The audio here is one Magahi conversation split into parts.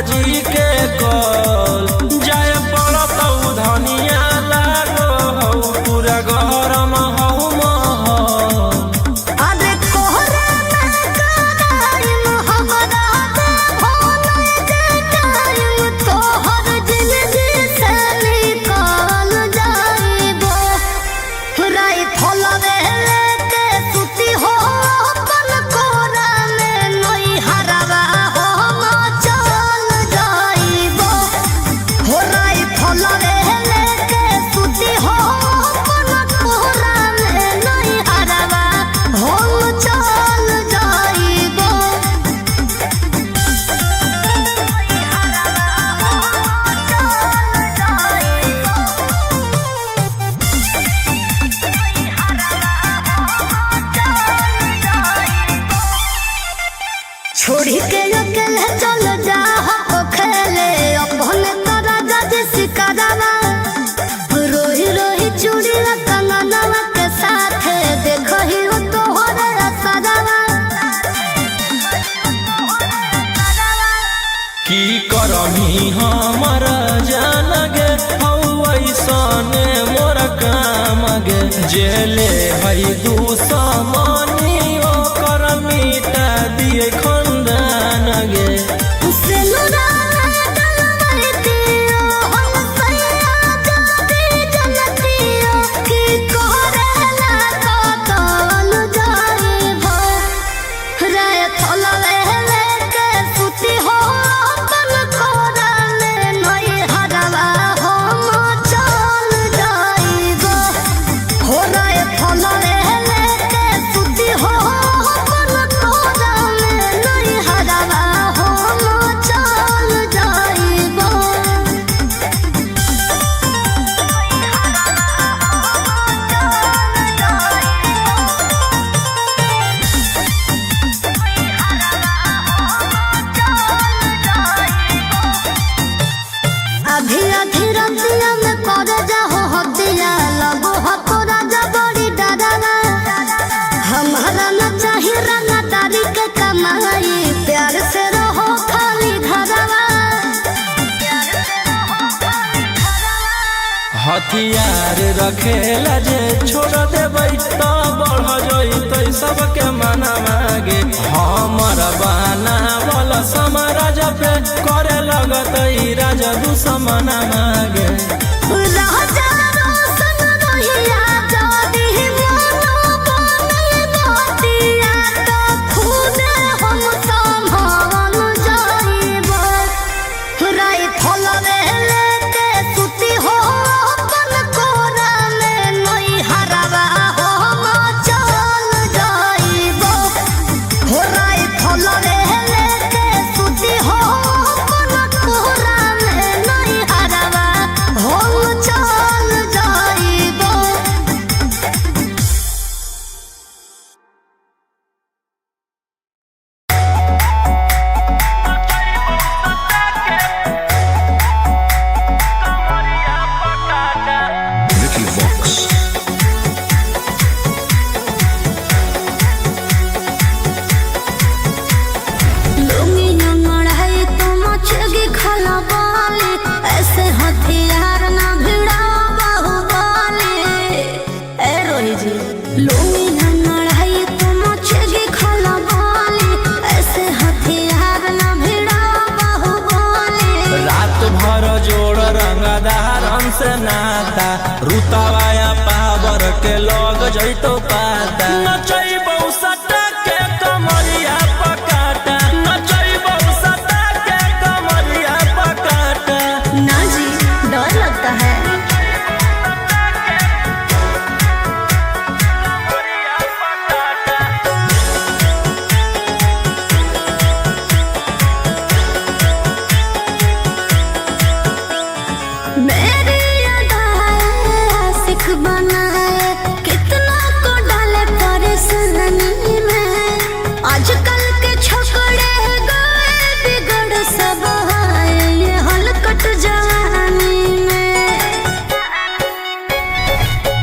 जी के कॉल जाय पड़त धनिया लागो हौ पूरा गरम हौ महल। अरे कोहरा में कराइम हमरा दे भोले के टाइम तोहर जिंदगी से निकाल जाइबो। राइफल लेके सुती हो अपन कोरा में नई हरवा हम चल जाइबो। हो राइफल लेके सुती हो अपन कोरा में नई हरवा हम चल जाइबो। छोड़ी के अकेले चल जा हो खेले अपने तोरा जज सिकरवा। रोही रोही चूड़ी कंगनवा के साथ देखो ही हो तोहरे असरवा। की करमी हमर जान गे हौ ऐसने मोर काम गे जेले हई दुश्मनी ओकर मिटा दिए खंदान गे। चल जाइबो। आधी आधी रतिया में कर जाहो हतिया लगो हो तोरा जबरी डरावा। हमारा न चाही रंगदारी के कमाई प्यार से रहो खाली घरवा। हथियार रखेला जे छोड़ देबै त बढ़ जइतै सबके मना मागे हमर बनावल समाराज पे करे लगतै राजा दुश्मना मागे। राजा रोशन रोहिया जादी मोनो बनल बतिया तो खूने हम संभाल जाइबो। राइफल लेके सुती हो अपन कोरा में नई हरवा हम चल जाइबो। हो राइफल लेके सुती हो अपन कोरा में नई हरवा हम चल जाइबो। Vicky Vox. लुंगी अंगड़ाई तो मचेगी खलबली, ऐसे हथियार ना भिड़ाओ बाहुबली। ए रोही जी, लुंगी अंगड़ाई तो मचेगी खलबली, ऐसे हथियार ना भिड़ाओ बाहुबली। रात भर जोड़ रंगदारन से नाता रुतवाया पावर के लग जइतो पाता नचैबौ सटा के कमरिया पकाटा नचैबौ सटा के कमरिया पकाटा। ना जी, डर लगता है। मेरी अदाएं आशिक बनाए, कितना को डाले परेशानी में। आजकल के छोकरे गए बिगड़ सब आए ये हलकट जवानी में।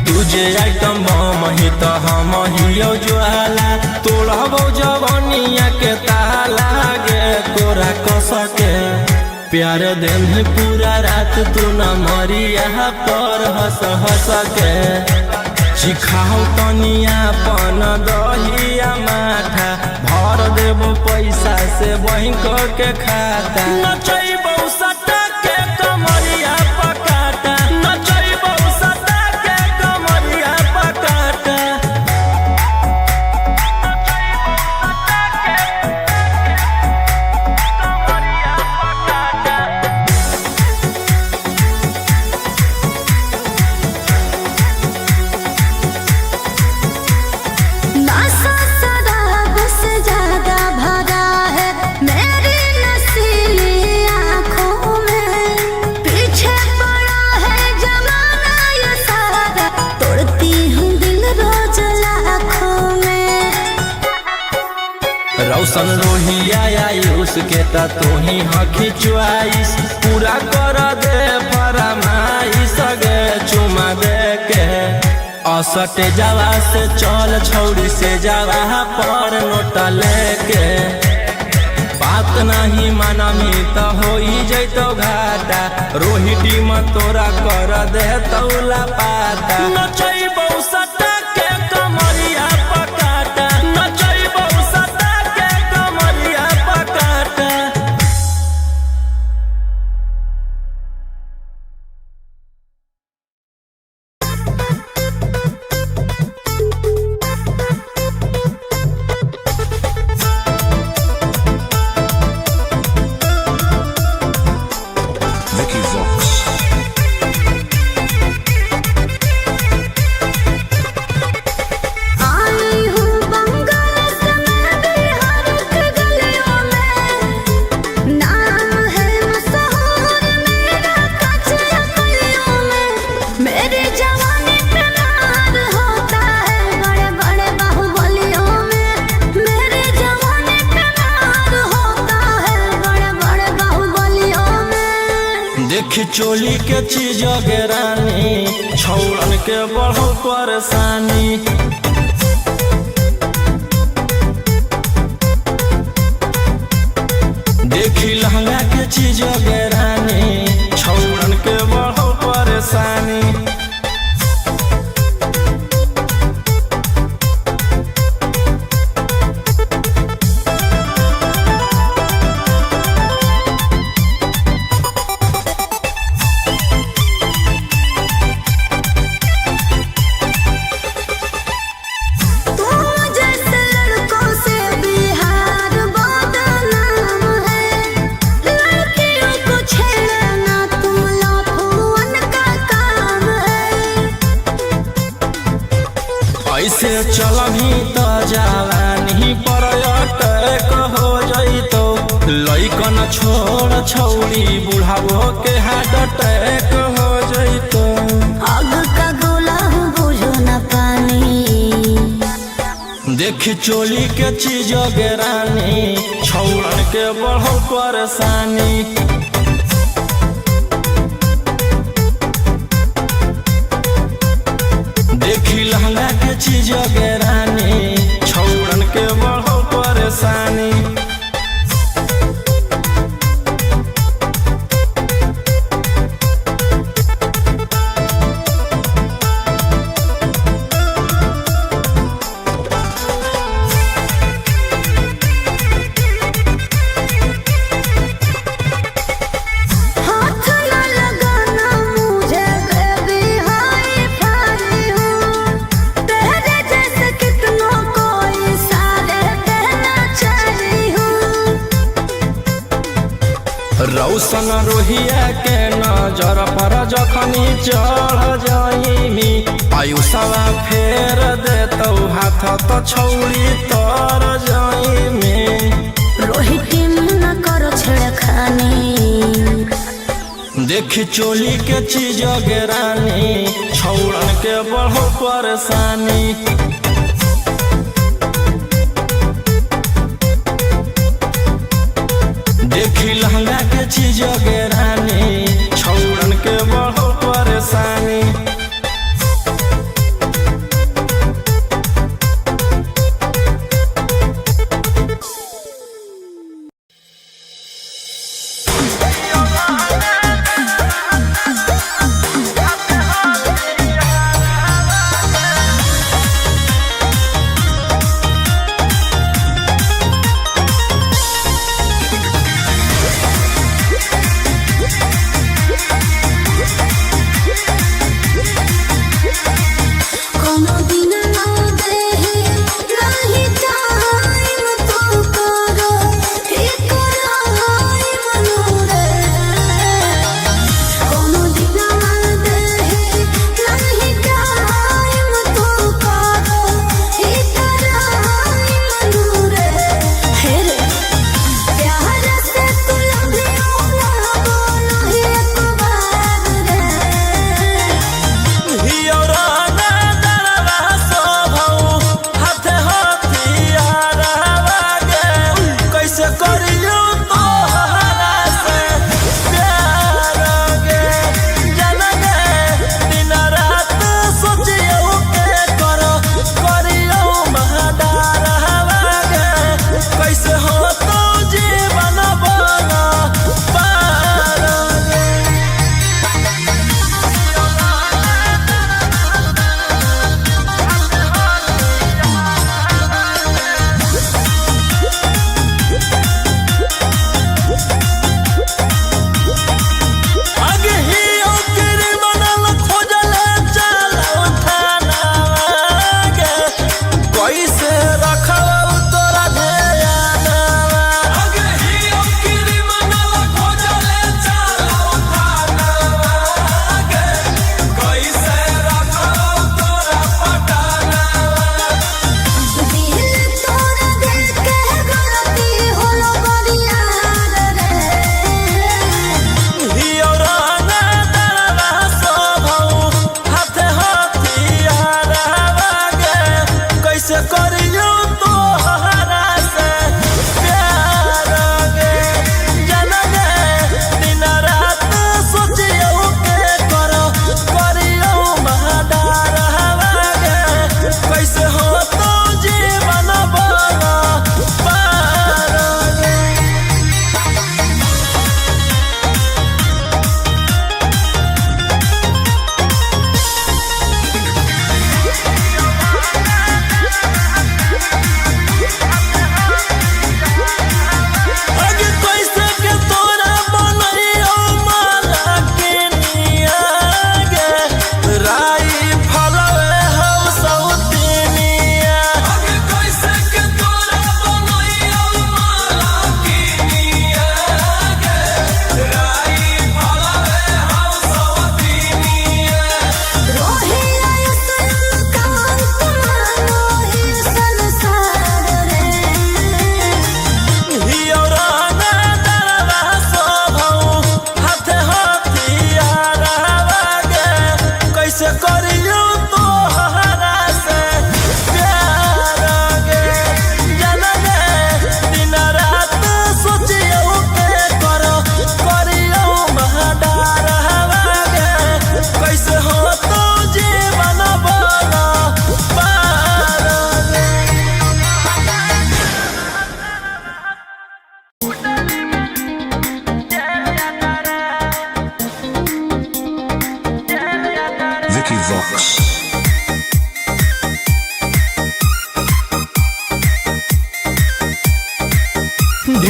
तुझे आइटम बम ही तो हम हियो ज्वाला तोड़बौ जवनिया के ताला गे तोरा कसके। प्यार देह पूरा रात तू न मरिया पर हंस हंस के। चिखाओ तनिया पन दहिया माठा, भर देबो पैसा से बैंक के खाता। नचैबौ सटा के कमरिया पकाटा, नचैबौ सटा के कमरिया पकाटा। नशा शराब से ज्यादा भरा है मेरी नशीली आँखों में, पीछे पड़ा है जमाना ये सारा, तोड़ती हूँ दिल रोज लाखों में। रौशन रोहिया आयुष के त तोही हखी चुआइस, पूरा कर दे फरमाइश गे चुमा दे के। असटे जावा से चल छौड़ी से जावा पर नोटा लेके। बात नहीं मानमी त होई जैतो घाटा, रोही टीम तोरा कर दे तौला पाता। नचैबौ सटा के कमरिया पकाटा, नचैबौ सटा के कमरिया पकाटा। Vicky Vox. आई हूँ बंगाल से मैं बिहार के गलियों में, नाम है मशहूर मेरा कचरा गलियों में। मेरी जवानी पे नार होता है बड़े बड़े बाहुबलियों में, मेरी जवानी पे नार होता है बड़े बड़े बाहुबलियों में। देख चोली के चीज गे रानी, छौड़न के बढ़ो परेशानी। देखी लहंगा के चीज गे रानी, छौड़न के बढ़ो परेशानी। तुम जैसे लड़कों से बिहार बदनाम है, लड़कियों को छेड़ना तुम लाफुअन का काम है। ऐसे चलभी त जवानी पर अटैक हो जैतो, लइकन छोड़ छौड़ी बुढ़ावो के हार्ट अटैक हो जैतो। आग का गोला हूँ बुझो न पानी, देख चोली के चीज गे रानी, छौड़न के बढ़ो परेशानी। देखी लहंगा के चीज गे रानी, छौड़न के बढ़ो परेशानी। हाथ न लगाना मुझे बेबी हाय फाई हूँ, तेरे जैसे कितनों को इशारे पे नचाई हूँ। रौशन रोहिया के नजर पर जखनी चढ़ जाइमी, आयुषवा फेर देतौ हाथ त छौड़ी तर जाइमी। रोहित न करो छेड़खानी, देख चोली के चीज गे रानी, छौड़न के बढ़ो परेशानी। देखी लहंगा के चीज गे रानी, छौड़न के बढ़ो परेशानी। Yo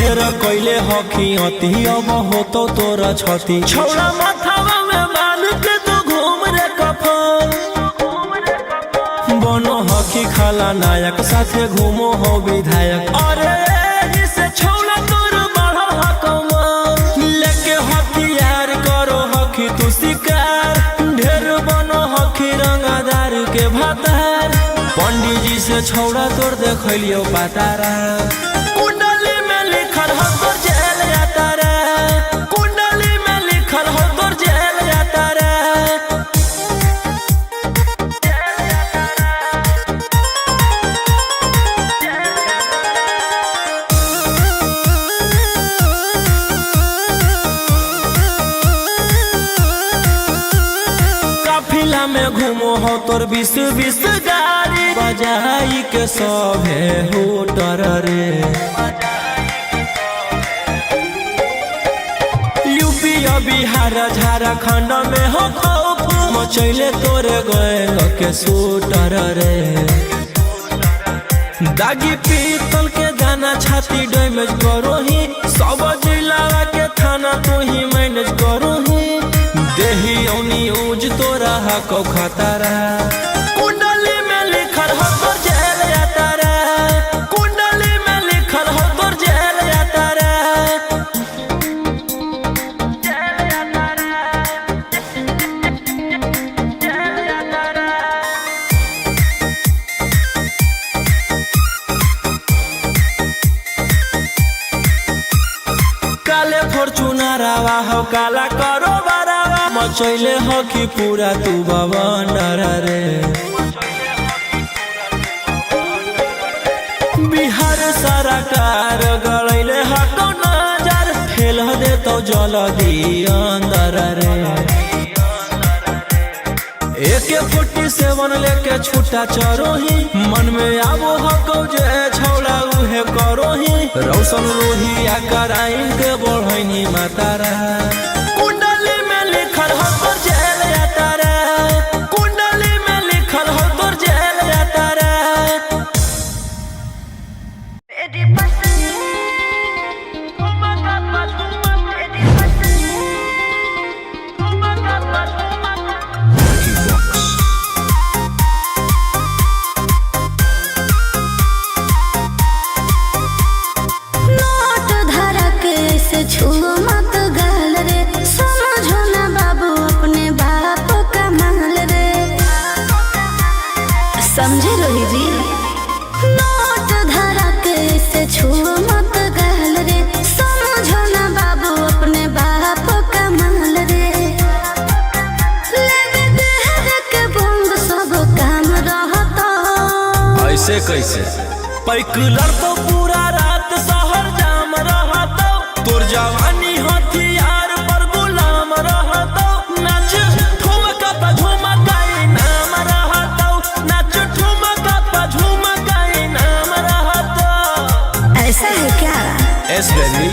ढेर कैले हखी अति अब होतो तोरा छति। छौड़ा माथावा में बांध के तू घूम रे कफन, बनो हखी खाला नायक साथे घूमो हो विधायक। अरे एही से छौड़ा तोर बढ़ल हकमान, लेके हथियार करो हखी तू शिकार, ढेर बनो हखी रंगादार के भातार। पंडित जी से छौड़ा तोर देखलियो पातारा, कुंडली में लिखल हो तोर जेल यातारा, कुंडली में लिखल हो तोर जेल यातारा। काफिला में घूमो हो तोर 20-20 गाड़ी, बजाई के सभे होटर रे। यूपी और बिहार झारखंड में हो खौफ मचैले तोरे गैंग के शूटर रे। दागी पीतल के दाना छाती डैमेज करो ही, सब जिला के थाना तू ही मैनेज करो ही। देही औनी यूज तोरा हको खतरा, कुंडली में लिखल हो तोर जेल यातारा, कुंडली में लिखल हो तोर जेल यातारा। काले फॉर्चूनरवा हो काला करो बारावा, मचैले हो कि पूरा तू बवंडर रे। बिहार सरकार गड़ैले हको नजर, फेल दे तो जल्दी अंदर रे। AK-47 लेके छूटा चरोही, मन में आबो हको जे छौड़ा उहे करोही। रौशन रोही आ कराइन के बढ़ैनी मातारा, कुंडली में लिखल हो तोर जेल यातारा, कुंडली में लिखल हो तोर जेल यातारा। नोट धरा के से छुओ मत गाल रे, समझो ना बाबू अपने बाप का माल रे, समझे रोही जी। नोट धरा के से छुओ मत गाल रे, समझो ना बाबू अपने बाप का माल रे। लेवे देहर के बंग सब काम रहता, ऐसे कैसे पैकुलर तो पूरा रात शहर जाम रहतो, तोर जवानी हथियार पर गुलाम रहतो। नाच ठुमका पा झुमका इनाम रहतो, नाच ठुमका पा झुमका इनाम रहतो। ऐसा है क्या? Yes baby.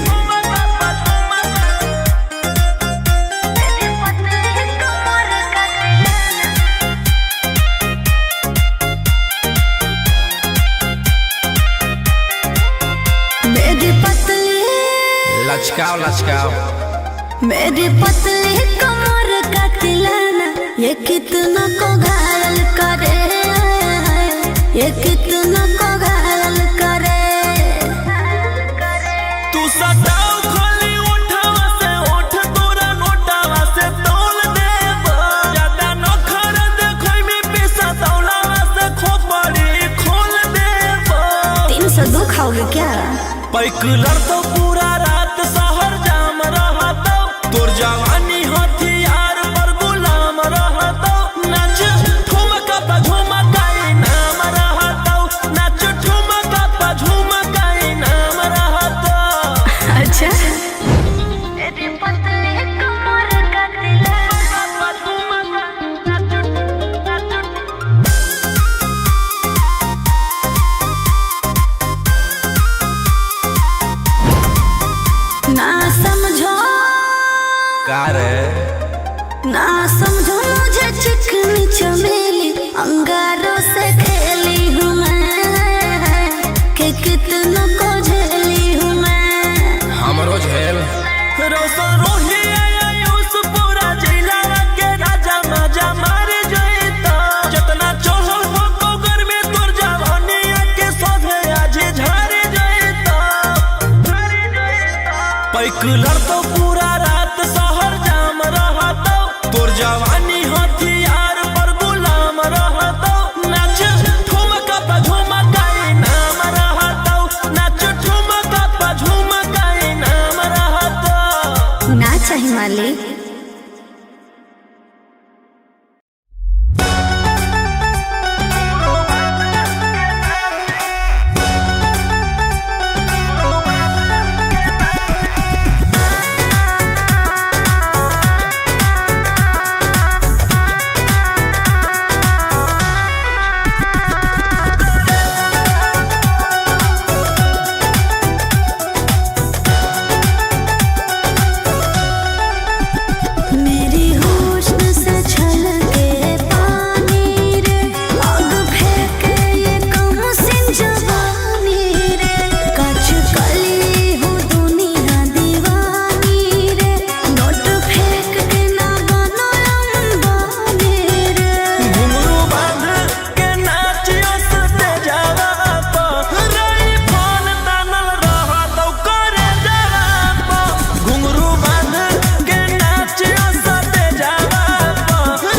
मेरी पतली लचकाओ लचकाओ, मेरी पतली कमर का तिलाना, ये कितना को घायल करे, ये कितना को घायल करे। तू सटाओ खोली उठावा से उठ तोरा नोटावा से तोल देब, ज्यादा नखर देखै में पैसा तौलावा से खोपड़ी खोल देब। 302 खाओगे क्या? पैकुलर तो पूरा रात शहर जाम रहतो, तोर जवानी हथियार पर गुलाम रहतो। नाच ठुमका पा झुमका इनाम रहतो, नाच ठुमका पा झुमका इनाम रहतो। अच्छा। ना समझो का रे, ना समझो मुझे चिकनी चमेली, अंगारों से खेली हूँ मैं, कि कितनों को झेली हूँ मैं। बाइक लड़तो पूरा रात शहर जाम रहतो, तोर जवानी हथियार पर गुलाम रहतो। नाच ठुमका पा झुमका इनाम रहतो, नाच ठुमका पा झुमका इनाम रहतो। ना चाही मालिक। मेरी होश से छलके पानी रे, आग फेंके ये कम सिन जवानी रे, कच कली हूँ दुनिया दीवानी रे, नोट फेंक के ना बनो अंबानी रे। घुंघरू बांध के नाचियो सटे जावा प, रई फोन तानल रहतौ करे जावा प। घुंघरू बांध के नाचियो सटे जावा प,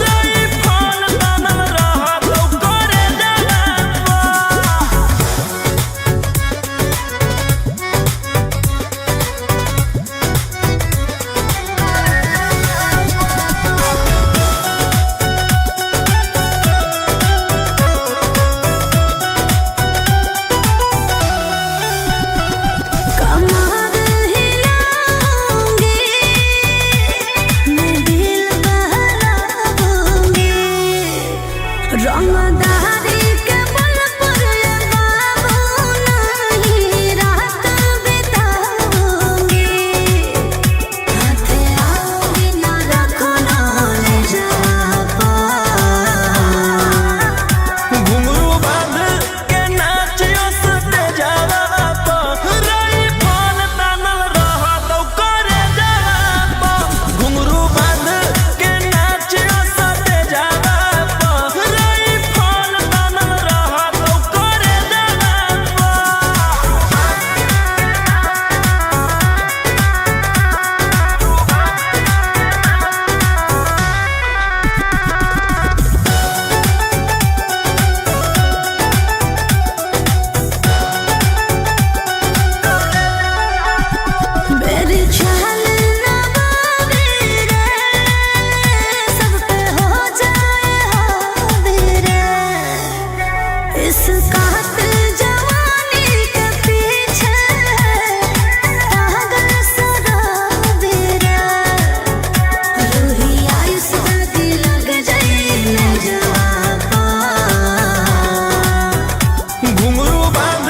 रई फोन तानल रहतौ करे जावा प। कमर हिलाऊंगी मैं, दिल बहलाऊंगी, रंगदारी के बल पर ये बाबू नहीं रात बिताऊंगी, हाथ आऊंगी ना रखो ना ले जा पा। घुंघरू बांध के नाचियो सटे जावा प, रई फोन तानल रहतौ करे जावा प। घुंघरू बांध के नाचियो सटे जावा प, रई फोन तानल रहतौ करे जावा प। मेरी चाल ना बाबी रे, सब पे हो जाए हावी रे, इस कातिल जवानी के पीछे पागल सराबी रे, रूही आयुष की लग जाए न जवाबा। घुंघरू बांध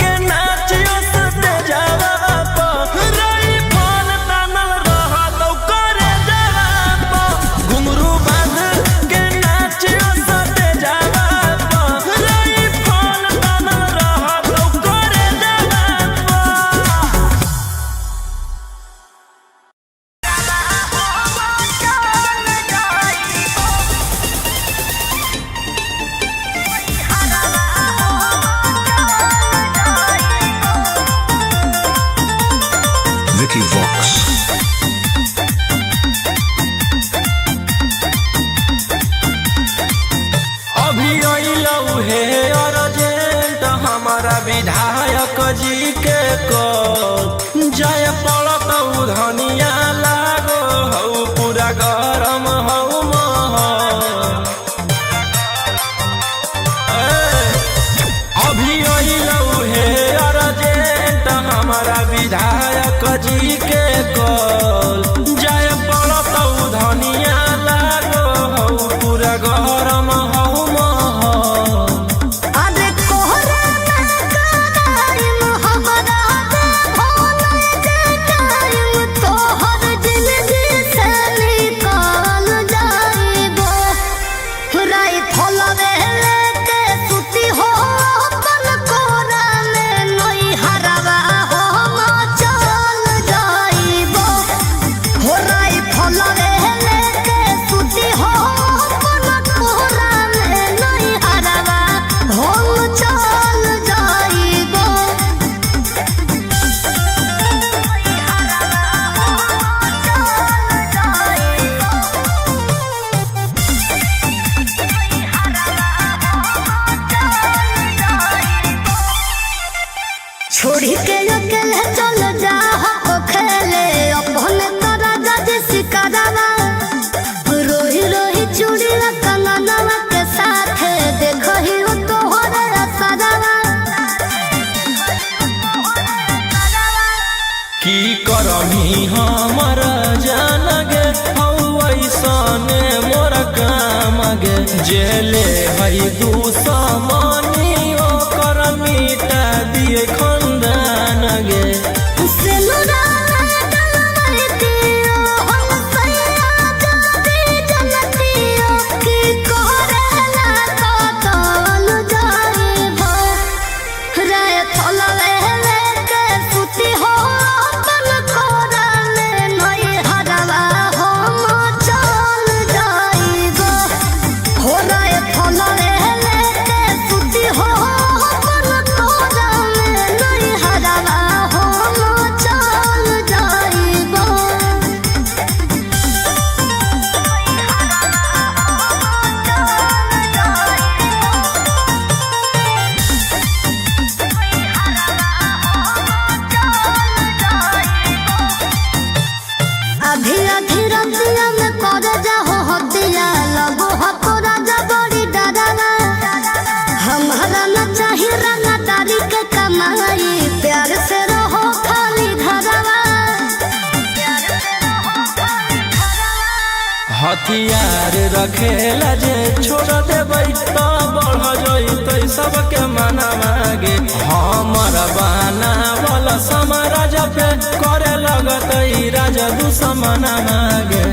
के नाचियो सटे जावा प, रई फोन तानल रहतौ करे जावा प। घुंघरू बांध के नाचियो सटे जावा प, रई फोन तानल रहतौ करे जावा प। Vicky Vox. अभी अइलौ हे अर्जेंट हमारा विधायक जी के कॉल, जय पड़त धनिया लागो हौ पूरा गरम हौ महल। ए, अभी अइलौ हे अर्जेंट हमारा विधायक जी के कॉल, जय पड़त धनिया लागो हौ पूरा गरम हौ महल। अरे कोहरा ना कराइम हमरा दे भोले जे टाइम तोहर जिंदगी से निकाल जाइबो, राई फलवे लेके सुती हो अपन कोरा में नई हरवा हो चल जाइबो। छोड़ी के अकेले चल जा हो खेले अपने तो राजा जी शिकारावा। रोही रोही चूड़ी कंगनवा के साथ देखो ही हो तो हो रे सदावा। की करमी हमर जान गे हौ ऐसने मोर काम गे जेले हई दुश्मनी ओकर मिटा दिए खंदान गे। अधी अधी रतिया में कर जाहो हतिया लगो हतो राजा बड़ी डरावा। हमारा न चाही रंगदारी के कमाई प्यार से रहो खाली घरवा। हथियार रखेला जे छोड़ देबै त बढ़ जइतै सबके मनावा गे। हमर बनावल समाराज पे करे लगतै राजा दुश्मनावा गे।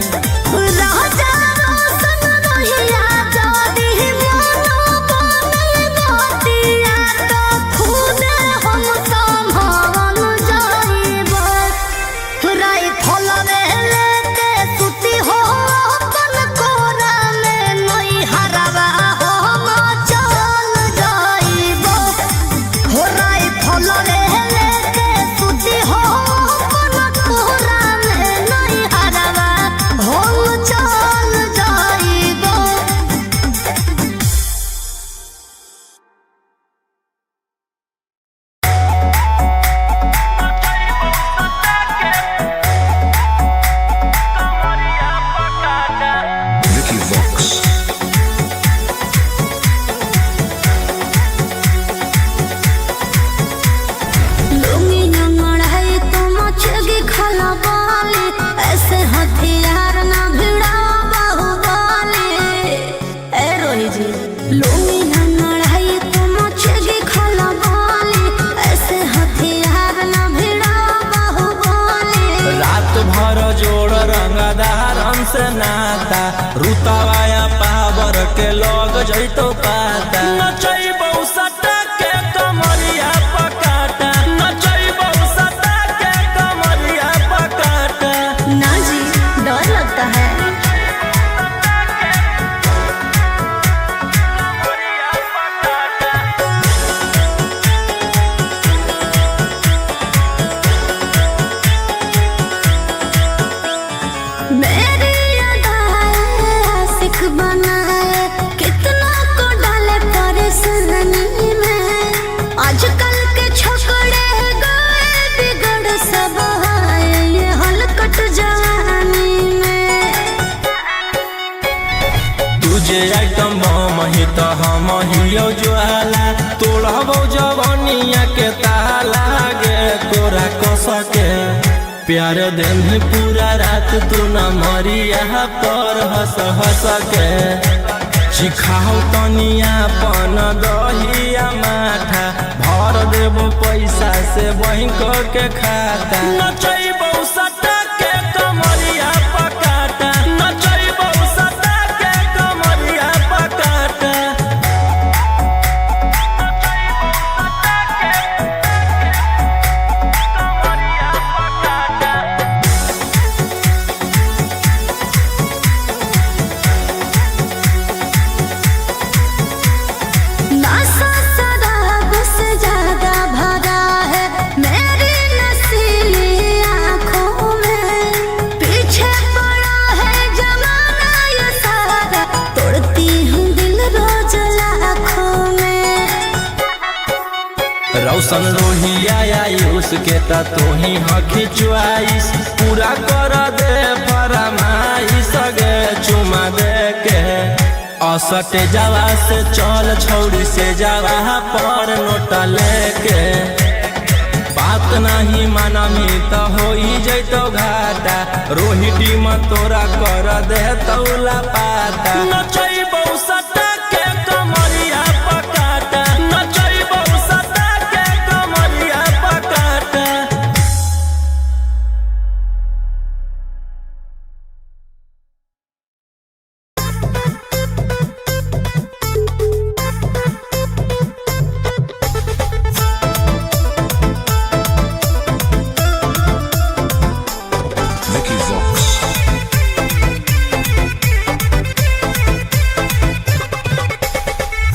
राजा रोशन रोहिया जादी मोनो बनल मोतिया तो खुद हम संभाल जाइबो। राइफल लेके सुती हो अपन कोरा में नई हरवा हम चल जाइबो। हो राइफल लेके सुती हो अपन कोरा में नई हरवा हम चल जाइबो। Vicky Vox. लुंगी है तो मचेगी खलबली, ऐसे हथियार ना भिड़ाओ बाहुबली। ए रोही जी, लुंगी है तो मचेगी खलबली, ऐसे हथियार ना भिड़ाओ बाहुबली। रात भर जोड़ रंगदारन से नाता रुतवाया पावर के लग जइतो पाता। नचैबौ सटा के कमरिया पकाटा नचैबौ सटा के कमरिया पकाटा। ना जी, डर लगता है। मेरी अदाएं आशिक बनाए, कितना को डाले परेशानी में। आजकल के छोकरे गए बिगड़ सब आए ये हलकट जवानी में। तुझे आइटम बम ही तो हम हियो ज्वाला तोड़बौ जवनिया के ताला गे तोरा कसके प्यार देनी पूरा रात तू न मरिया पर हंस हंस के। चिखाओ तनिया पन दहिया माठा भर देबो पैसा से बैंक के खाता। नचैबौ सटा के कमरिया पकाटा नचैबौ सटा के कमरिया पकाटा। नशा शराब से ज्यादा भरा है मेरी नशीली आँखों। रौशन रोहिया आयुष के त तोही हखी चुआइस पूरा कर दे फरमाइश गे चुमा दे के असटे जावा से चल छौरी से जावा पर नोटा लेके। बात नहीं मानमी त होई जैतो घाटा रोही टीम तोरा कर दे तौला पाता। नचैबौ सटा के कमरिया पकाटा, नचैबौ सटा के कमरिया पकाटा। Vicky Vox.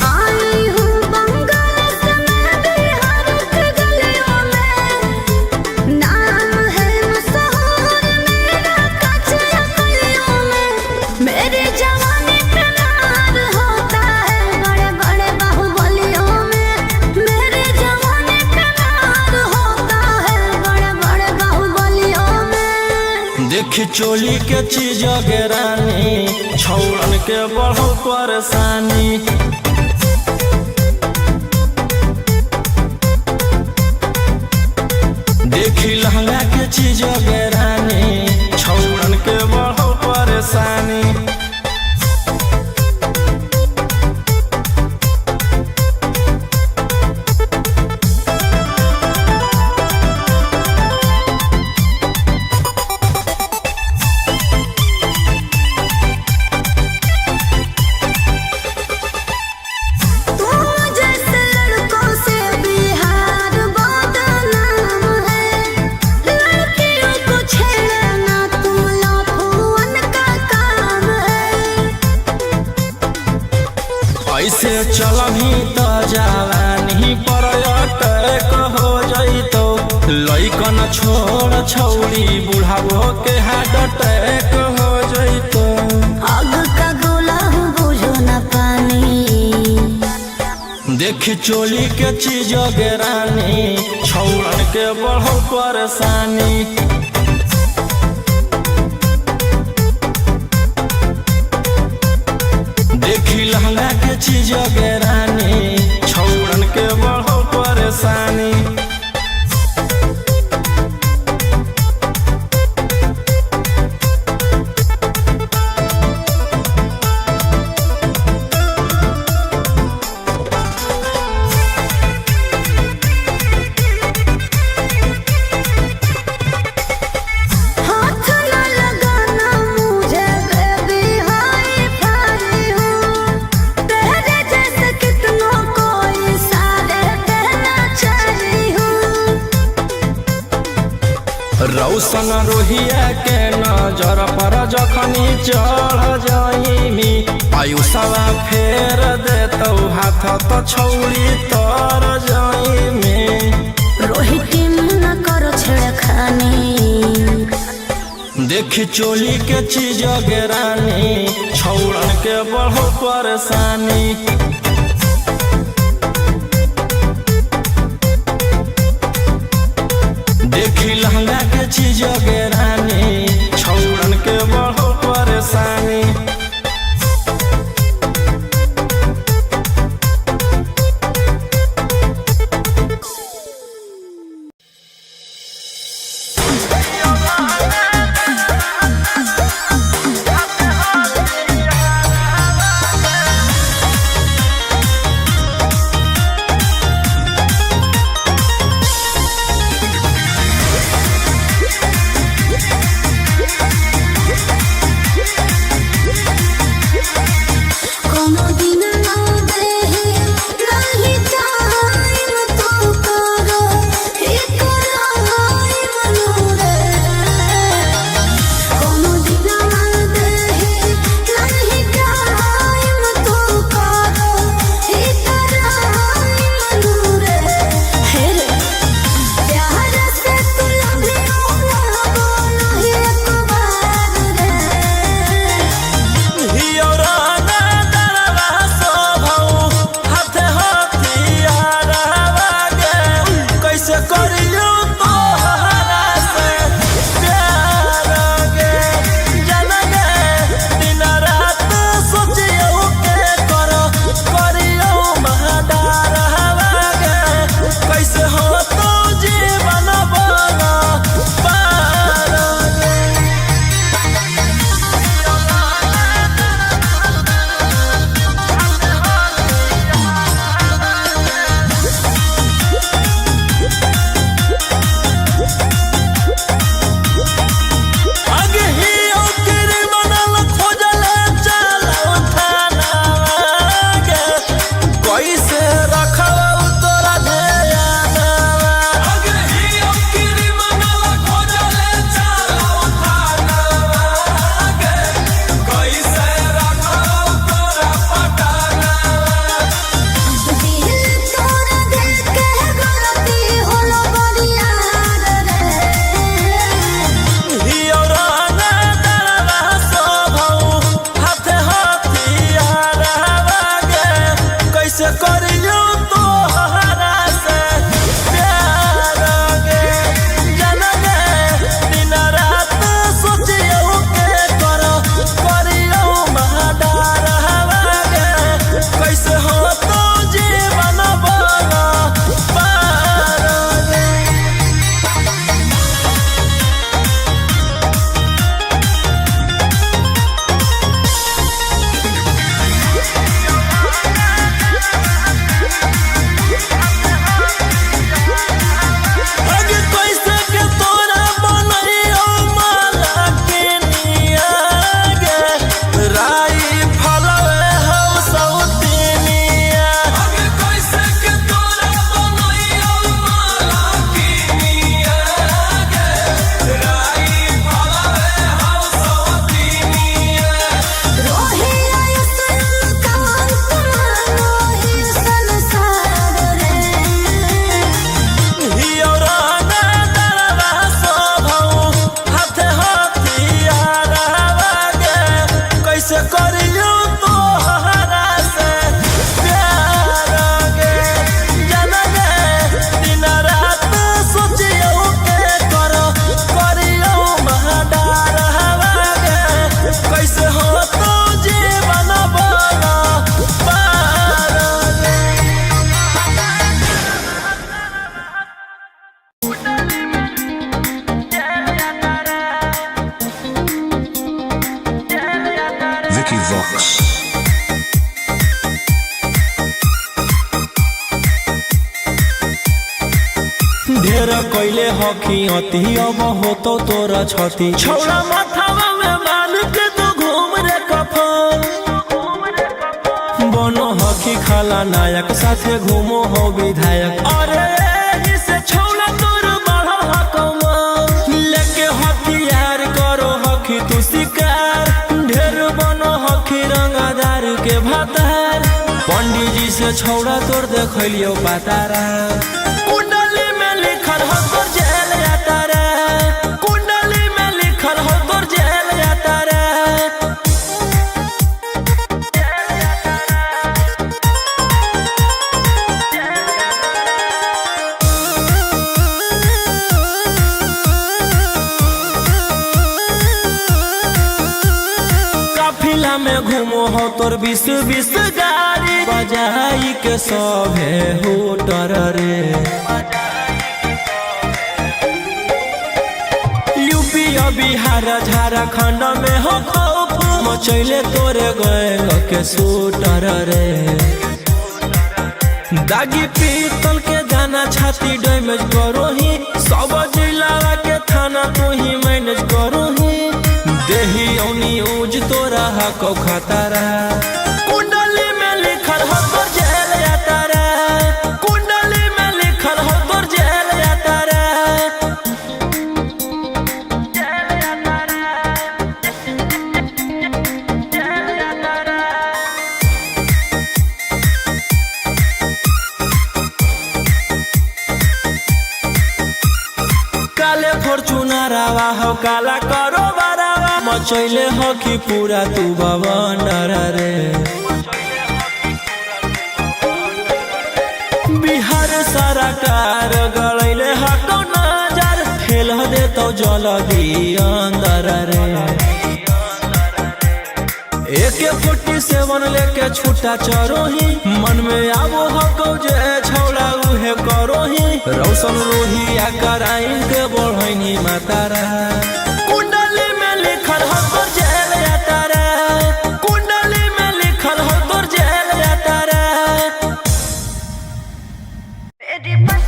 आई हूँ बंगाल से मैं बिहार के गलियों में, नाम है मशहूर मेरा कचरा गलियों में। मेरी जवानी पे नार होता है बड़े बड़े बाहुबलियों में, मेरी जवानी पे नार होता है बड़े बड़े बाहुबलियों में। देख चोली के चीज के रानी छौड़न के बढ़ो परेशानी। देखी लहंगा के चीज के रानी छौड़न के बढ़ो परेशानी। तुम जैसे लड़कों से बिहार बदनाम है, लड़कियों को छेड़ना तुम लाफुअन का काम है। ऐसे चलभी त जवानी पर अटैक हो जैतो, लइकन छोड़ छौड़ी बुढ़ावो के हार्ट अटैक हो जैतो। आग का गोला हूँ बुझो न पानी। देख चोली के चीज के रानी छौड़न के बढ़ो परेशानी। देखी लहंगा के चीज के रानी छौड़न के बढ़ो परेशानी। हाथ न लगाना मुझे बेबी हाय फाई हूँ, तेरे जैसे कितनों को इशारे देना चाही हूँ। रौशन रोहिया के नजर पर जखनी चढ़ जाइमी आयुषवा फेर देतौ हाथ त छौड़ी तर जाइमी। रोहित न करो छेड़खानी। देख चोली के चीज के रानी छौड़न के बढ़ो परेशानी। देखी लहंगा के चीज के रानी छौड़न के बढ़ो परेशानी। ओ ढेर कैले हखी अति अब होतो तोरा छति। छौड़ा माथावा में बांध के तू घूम रे कफन। बनो हखी खाला नायक साथे घूमो हो विधायक। अरे एही से छौड़ा तोर बढ़ल हकमान। लेके हथियार करो हखी तू शिकार। ढेर बनो हखी रंगादार के भातार। पंडित जी से छौड़ा तोर देखलियो पातारा। कुंडली में लिखल हो तोर जेल यातारा। कुंडली में लिखल हो तोर जेल यातारा। काफिला में घूमो हो तोर 20-20 गाड़ी। बजाई के सभे होटर रे। यूपी और बिहार झारखंड में हो खौफ मचैले तोरे गए के शूटर रे। दागी पीतल के दाना छाती डैमेज करो ही। सब जिला के थाना तू ही मैनेज करो ही। देही औनी ऊज तोरा हको खतरा। कुंडली में लिखल हो तोर जेल यातारा। कुंडली में लिखल हो तोर जेल यातारा। काले फॉर्चूनरवा हो काला करो बारावा। मचैले हो कि पूरा तू बवंडर रे। बिहार सरकार गड़ैले हको नजर। फेल देतो जल्दी अंदर रे। AK-47 लेके छूटा चरोही। मन में आवो हको जे छौड़ा उहे करोही। रौशन रोहिया कराइन के बढ़ैनी मातारा। कुंडली में लिखल हो तोर जेल यातारा। कुंडली में लिखल हो तोर जेल यातारा। Vicky Vox.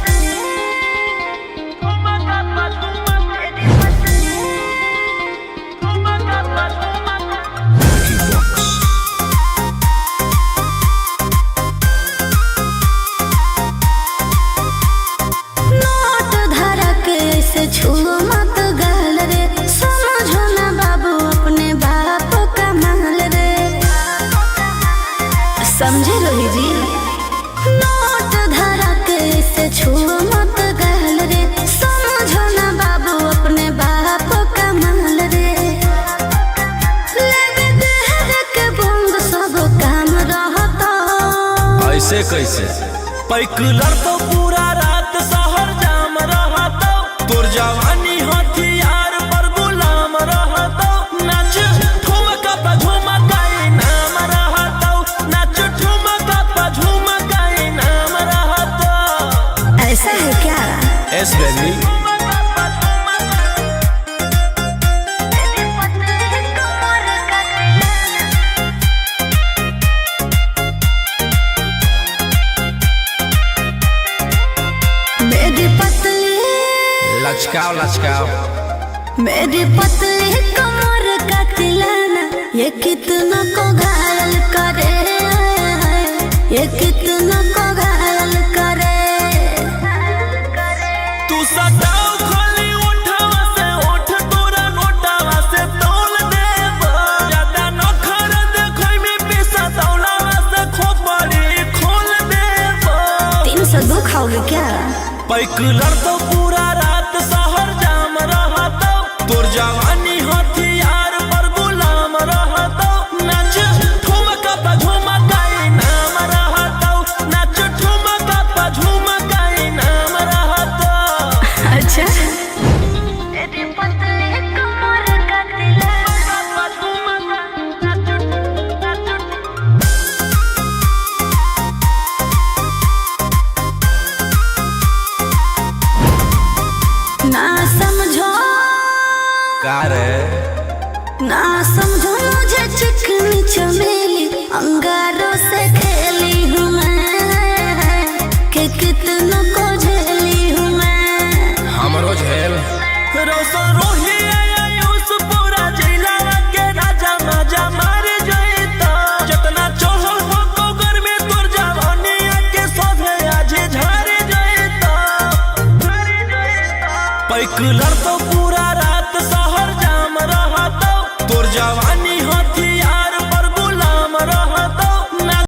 Note धरा के ऐसे छुओ मत गाल रे। समझो ना बाबू अपने बाप का माल रे। समझे रोही जी। नोट धरा के ऐसे छुओ मत गाल रे। समझो ना बाबू अपने बाप का माल रे। लेवे देहरे के बोंग सब काम रहता। ऐसे कैसे पैकुलर तो पूरा रात शहर जाम रहतो। तोर जवानी हथियार पर गुलाम रहतो। नाच ठुमका पा झुमका इनाम रहतो। नाच ठुमका पा झुमका इनाम रहतो। ऐसा है क्या? Yes baby. मेरी पतली लचकाओ लचकाओ। मेरी पतली कमर का तिलाना ये कितना को घायल करे। ये कितना को घायल करे। तू सटाओ खाली उठावा से उठ तोरा नोटावा से तोल देब। ज्यादा नखर देखै में पैसा तौलावा से खोपड़ी खोल देब। 302 खाओगे क्या? पैकुलर तो पूरा रात शहर जाम रहतो। तोर जवानी हथियार पर गुलाम रहतो। नाच ठुमका पा झुमका इनाम रहतो। नाच ठुमका पा झुमका इनाम रहतो। अच्छा। ना समझो का रे ना समझो मुझे चिकनी चमेली। अंगारों से खेली हूँ मैं कि कितनों को झेली हूँ मैं। हक लड़त।